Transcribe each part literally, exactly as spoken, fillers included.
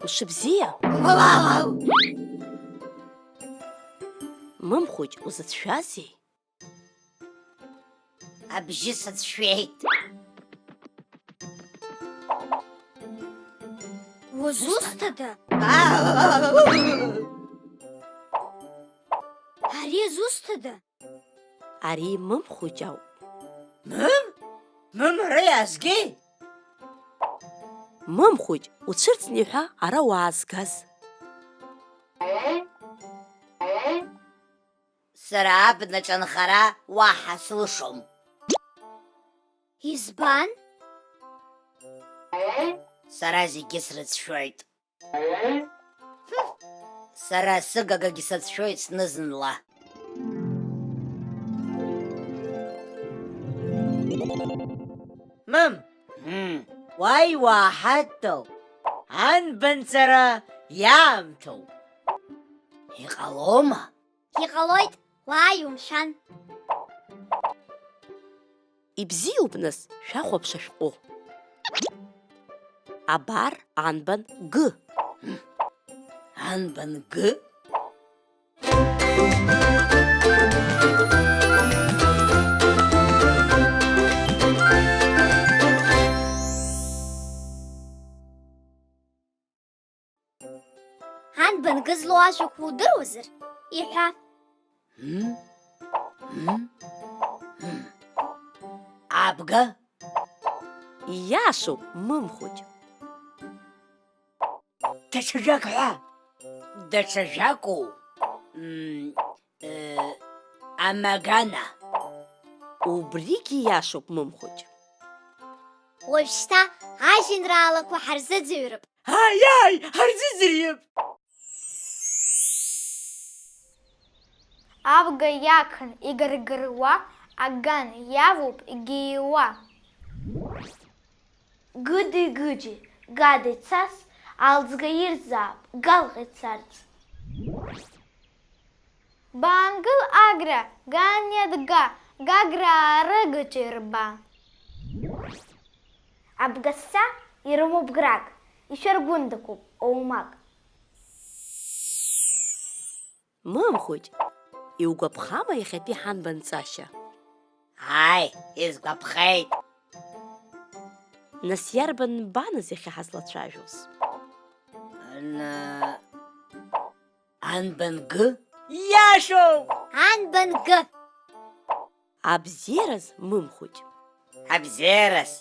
Мшыбзиа! Мымхәыҷ, узыцәшәазеи? Абжьы сыцәшәеит. Узусҭада? Ари зусҭада? Ари Мымхәыҷ ауп. Мым? Мым ара иаазгеи? Мымхәыҷ, уцәырҵны иҳәа ара уаазгаз. Сара абнаҿ анхара уаҳа слышом. Избан? Сара зегьы срыцәшәоит. Сара сыгагагьы сацәшәоит зны-зынла. Мым! Мм. Уааи уааҳадтәал, анбанҵара иаамҭоу. Иҟалома? Иҟалоит, уааи умшәан. Ибзиоуп, нас, шәахәаԥш ашәҟәы. Абар анбан Г. Анбан Г? Анбан Г злоу ажәақәа удыруазар, иҳәа. М? М? М. Абга? Ииашоуп, Мымхәыҷ. Даҽа жәак ҳәа. Даҽа жәакоу? М, э, амагана. Убригьы ииашоуп, Мымхәыҷ. Уажәшьҭа ажәеинраалақәа ҳарзыӡырҩып. Ааи, ааи, ҳарзыӡырҩып! Абга иахан игаргаруа, аган иавоуп игииуа. Гыди-гыди, гади цас, алҵга ирзаап, галҟьа ицарц. Баангыл агра, ган иадга, гаграа рыгыҿ ирба. Абгасса ирымоуп грак, ишәаргәындақәоуп оумак. Мымхәыҷ, иугәаԥхама иахьатәи ҳанбанҵашьа? Ааи, исгәаԥхеит. Нас иарбан нбаныз иахьа ҳазлацәажәоз? Н-, анбан Г? Иашоуп! Анбан Г? Абзиараз, Мымхәыҷ. Абзиараз.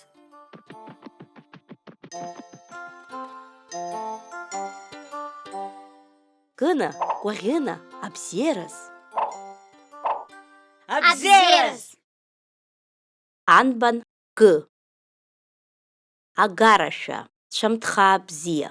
Кына, Кәаӷьына, абзиараз. Абзиараз. Анбан Г. Агарашәа, цәамҭхаа бзиа.